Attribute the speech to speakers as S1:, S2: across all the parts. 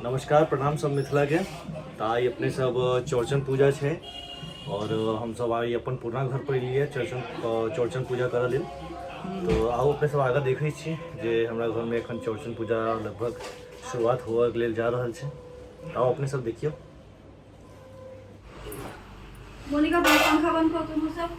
S1: नमस्कार प्रणाम सब मिथिला के। तऽ आइ अपने सब चौरचन पूजा छै और हमसब आइ अपन पुरना घर पर एलियै चौरचन चौरचन पूजा करऽ लेल। तऽ आउ अपने सब आगाँ देखै छी जे हमरा घरमे एखन चौरचन पूजा लगभग शुरुआत हुअ के लेल जा रहल छै। आउ अपने सब देखियौ।
S2: मोनिका पंखा बंद कर तुम सब।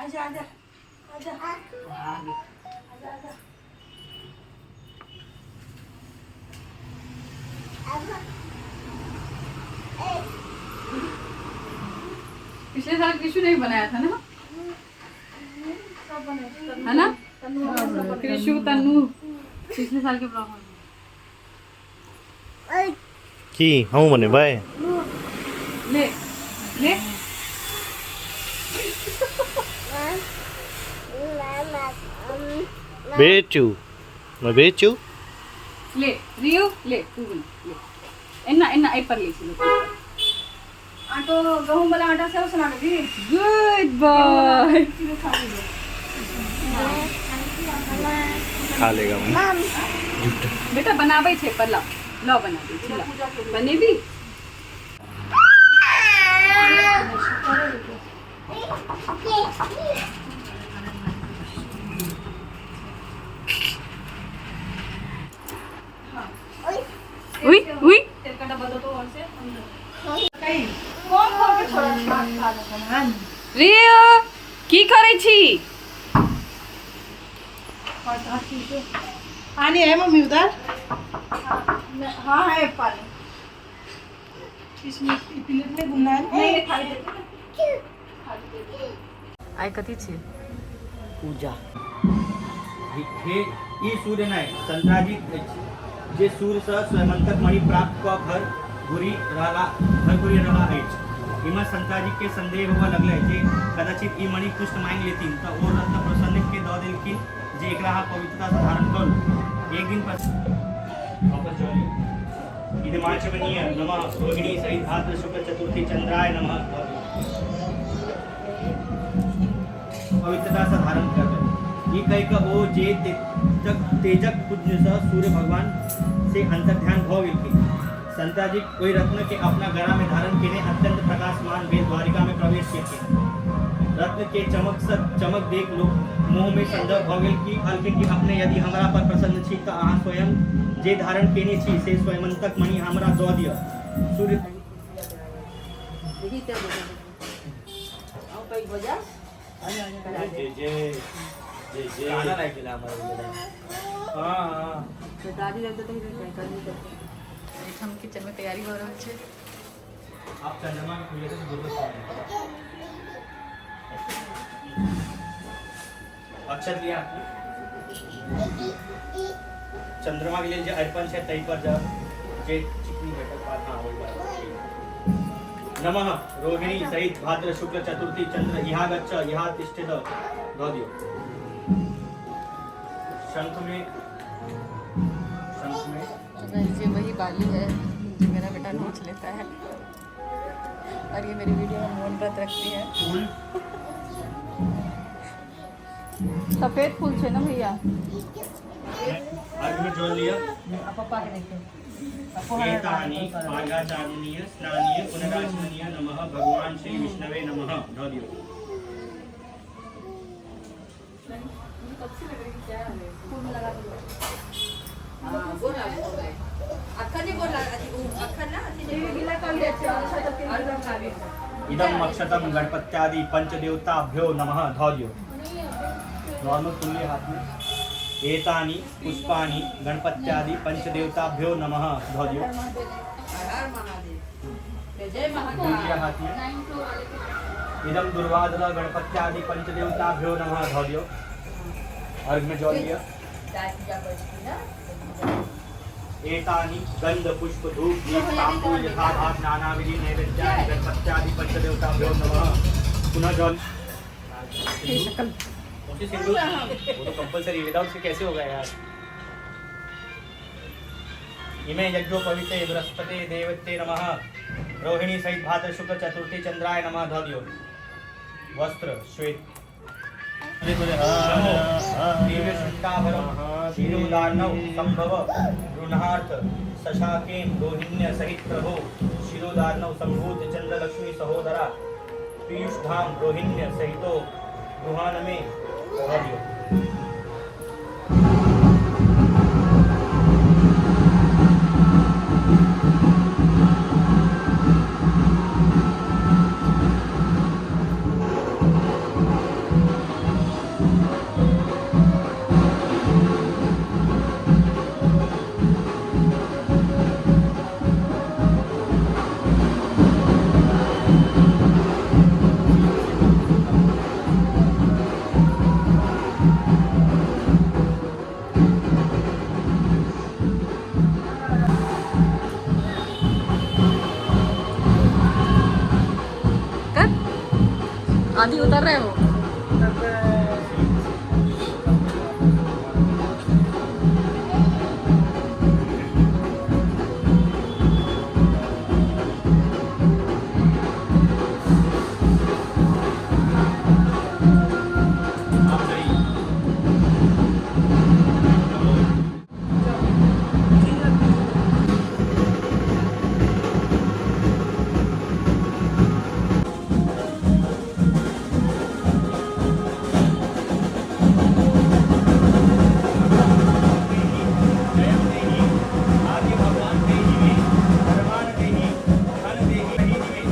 S2: आजा आजा आजा आजा आजा आजा।
S3: पिछले साल कृषि नहीं बनाया था ना, है ना? कृषु तन्नू पिछले साल के ब्लॉग में।
S1: की हमहूँ बनेबै?
S3: ले ले।
S1: बेचू मैं बेचू।
S3: ले रियो ले तू बना ले। एन्ना एन्ना एहि पर ले चलो।
S2: आटो गहूम वाला आटा से सुना दी।
S3: Good boy.
S1: खा लेगा मम्मी।
S3: बेटा बनाबै छै पर ला ला बना दै छी ला बनेबी। उई उई
S2: तेल का डब्बा दो तो और से अंदर कौन खोल के छोड़ा।
S3: रियो की करै छी?
S4: पानी है मम्मी उधर?
S2: हाँ है पानी।
S4: इसमें प्लेट में घूमना है।
S2: नहीं थाली दे।
S3: आइ कथी छी?
S5: पूजा।
S6: हे ई सूर्य नहि संत्राजीत अछि जे सूर्यसँ स्वयंतक मणि प्राप्त कऽ घर घुरि रहला अछि। इम्हर संताजी के संदेह होबऽ लगलै जे कदाचित ई मणि कुष्ठ मांगि लेथिन, तऽ ओ रत्न प्रसन्न के दऽ देलखिन जे एकरा अहाँ पवित्रतासँ धारण करू। एक दिन वापस जल लियौ। इदमाचमनीय नमः रोहिणी सहित भाद्र शुक्ल चतुर्थी चंद्राय नमः। पवित्रतासँ धारण करबै। ई कहि कऽ ओ जे तेजक पुंजसँ सूर्य भगवान से अंतर्ध्यान भऽ गेलखिन। संताजी ओहि रत्न के अपना गरा में धारण केने अत्यंत प्रकाशमान भेल द्वारिका में प्रवेश केलखिन। रत्न के चमक से चमक देख लोक मोह में संदेह भऽ गेल कि कहलखिन कि अपने यदि हमरा पर प्रसन्न छी तऽ अहाँ स्वयं जे धारण केने छी से स्वयंतक मणि हमरा दऽ दिअ। सूर्य
S1: जय जय जय जय।
S6: हाँ हाँ।
S3: एहिठाम किचन में तैयारी भऽ रहल छै।
S6: आप चंद्रमा के पूजा से दुर्गा। अक्षत लिया आपने? चंद्रमा के लिए जे अरिपन छै ताहि पर जब जे चिकनी भेटल पात, हाँ ओहि पर। नमः रोहिणी सहित भाद्र शुक्ल चतुर्थी चंद्र इहा गच्छ इहा तिष्ठित दऽ दियौ। शंख में शंख में।
S3: तो गाइस ये वही बाली है जो मेरा बेटा नोच लेता है और ये मेरी वीडियो में मौन व्रत रखती है।
S6: फूल
S3: सफेद फूल छे ना भैया?
S6: अर्घ में जल लिया।
S4: पप्पा के देखियो।
S6: एतानि आर्घाचारणीय स्नानीय पुनराचमनीय नमः भगवान श्री विष्णवे नमः दऽ दियौ।
S3: अच्छी लग रही क्या है?
S2: फूल में लगा दो। गीला कर लिया। अच्छा अच्छा तो फिर गीला कर लिया।
S6: इदम अक्षतम गणपत्यादि पंचदेवताभ्यो नमः धऽ दियौ। नॉर्मल तुल्य हाथ में। एतानि पुष्पाणि गणपत्यादि पंचदेवताभ्यो नमः धऽ दियौ। तुल्य हाथ में। इदम दुर्वादल गणपत्यादि पंचदेवताभ्यो नमः धऽ दियौ। अर्घ में जल लिअ। एतानि गंध पुष्प धूप दीप तांबूल यथाभाव नानाविधि नैवेद्यानि गणपत्यादि पंचदेवताभ्यो नमः। पुनः जल उसी सिंदूर वो तो कंपलसरी, विदाउट से कैसे होगा यार। इमे यज्ञोपवीते बृहस्पति देवते नमः। रोहिणी सहित भाद्र शुक्ल चतुर्थी चंद्राय नमः। धव्यो वस्त्र श्वेत दिव्य शुक्ताभरम शिरोदार्णव संभव गृहार्थ शशाकेन रोहिण्य सहित प्रभो शिरोदार्णव संभूत चंद्रलक्ष्मी सहोदरा पीयूष धाम रोहिण्य सहितो गृहान में धव्यो।
S3: कर आदि उतर रहे हो।
S6: आप जाइए। जयं देहि, आद्य भगवान देहि मे, धर्मान देहि, धन देहि, देहि मे।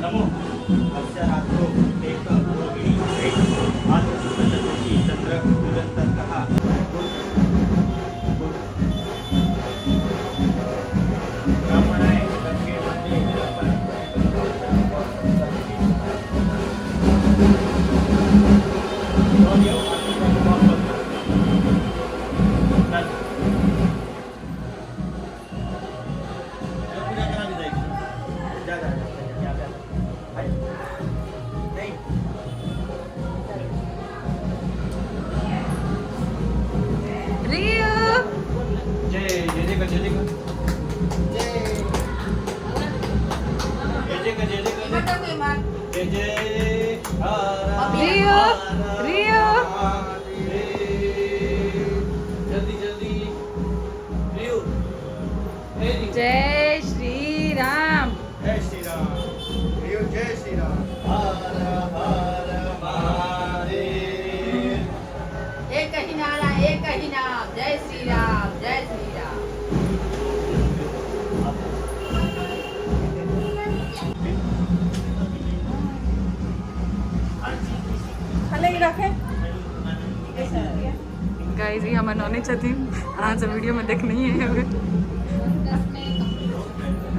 S6: नमो अस्य रात्रो एक रोहिणी सहित भाद्र शुक्ल चतुर्थी चंद्र पूजन ततः ब्राह्मणाय गंगे वंदे विलम्बन जा जा जा जा भाई नहीं।
S3: रियो
S6: जय जय जय जय जय जय जय जय जय जय जय हर
S3: रियो रियो
S6: जल्दी जल्दी रियो
S3: जय श्री राम।
S6: जय श्री राम
S5: रियो जय श्री राम।
S6: हर हर महादेव।
S2: एक ही नारा एक ही नाम, जय श्री राम जय श्री राम।
S3: गाइस ये हमर नौने छथिन, अहाँ सब वीडियो में देखने ही है।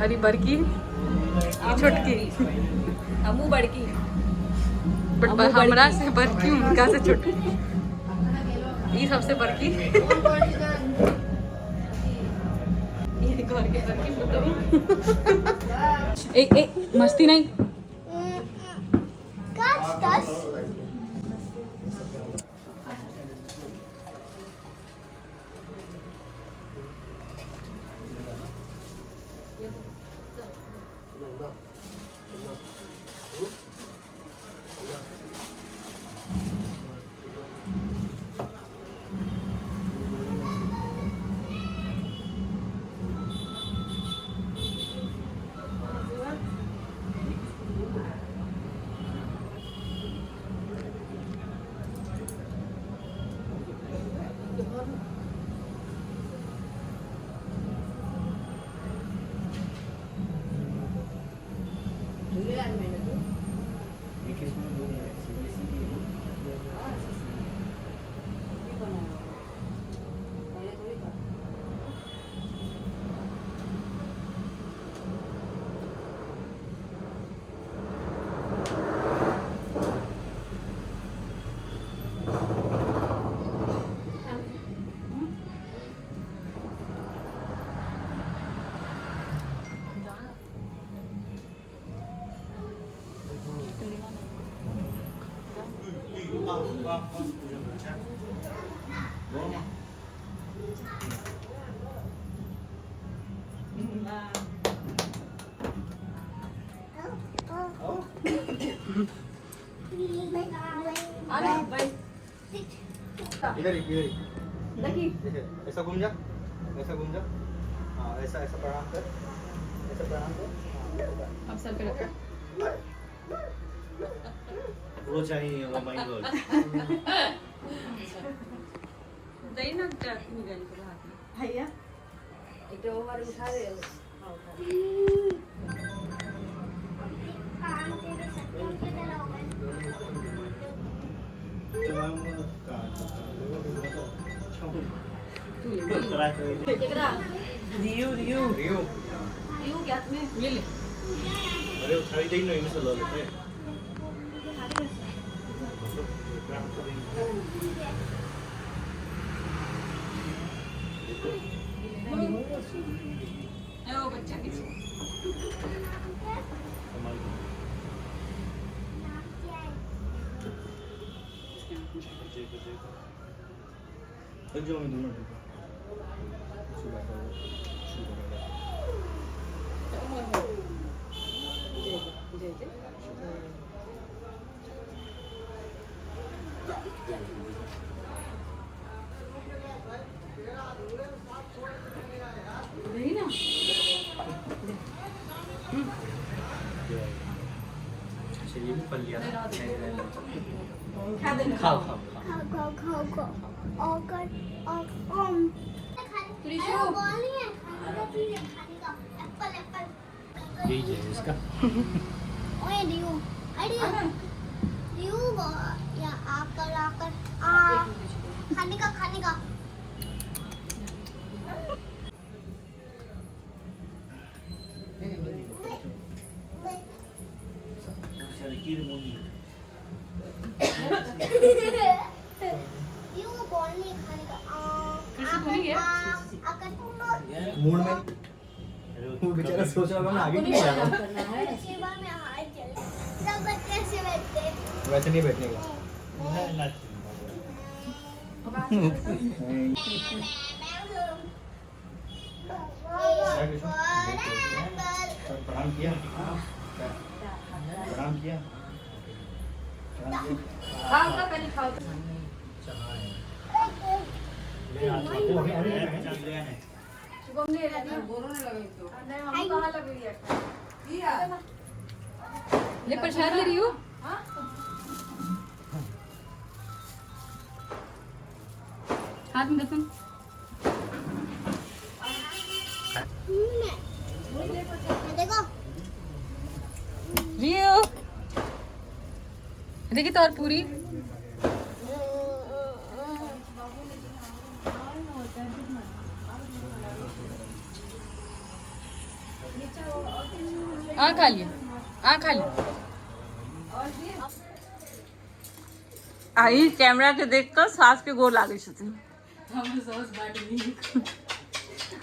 S3: अरे बड़की ई छोटकी
S2: हमू बड़की,
S3: बट हमरा से बड़की उनका से छोटकी, ई सबसे बड़की, ये घर के बड़की पुतहु। ए ए मस्ती नहीं।
S2: अरे भाई
S5: इधर ही, इधर ही। देखिए ऐसा घूम जा, ऐसा घूम जा। हाँ ऐसा ऐसा प्रणाम कर, ऐसा प्रणाम कर।
S3: अब सर पे रखो।
S1: वो चाहिए वो my God.
S2: दही ना निकाल के हाथ में
S4: भैया
S2: एक तो वो वाले उठा दे।
S4: रियू रियू
S5: रियो
S2: you क्या हाथ में
S3: ये ले।
S1: अरे उठाई दे ना, इनसे लो लेते हैं।
S2: ओ बच्चा किसी
S5: जो मैं दोनों ठीक है।
S2: दही ना।
S6: अच्छा ये भी फल लिया था।
S2: खा देना।
S6: खाओ खाओ खाओ।
S7: खाओ खाओ खाओ और बॉल नहीं है खाने का, चीज है खाने का। एप्पल एप्पल
S6: यही है इसका।
S7: ओए रियू, अरे रियू या आकर आकर आ खाने का, खाने का। रियू बॉल नहीं खाने का। आकर
S5: मूड में वो बेचारा सोच रहा था मैं आगे क्यों जा रहा हूँ।
S7: में हाथ चल सब बच्चे ऐसे बैठते हैं।
S5: वैसे नहीं बैठने का। प्रणाम किया, प्रणाम किया, प्रणाम किया।
S2: खाओ ना पहले खाओ। शुभम ने तो नहीं हम कहाँ लग रही है?
S3: ले प्रसाद ले रही हूँ। हाथ में दफन।
S7: देखो
S3: रियो देखी तो और पूरी। आ खा लिया, आ खा लिया।
S2: आई कैमरा के देखकर सास के गोर लागै छथिन।
S3: हमर साउस बाट नीक,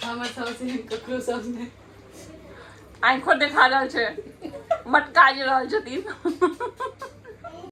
S3: हमर साउस एहन ककरो साउस नहि।
S2: आँखो देखा रहल छै, मटका जे रहल छथिन।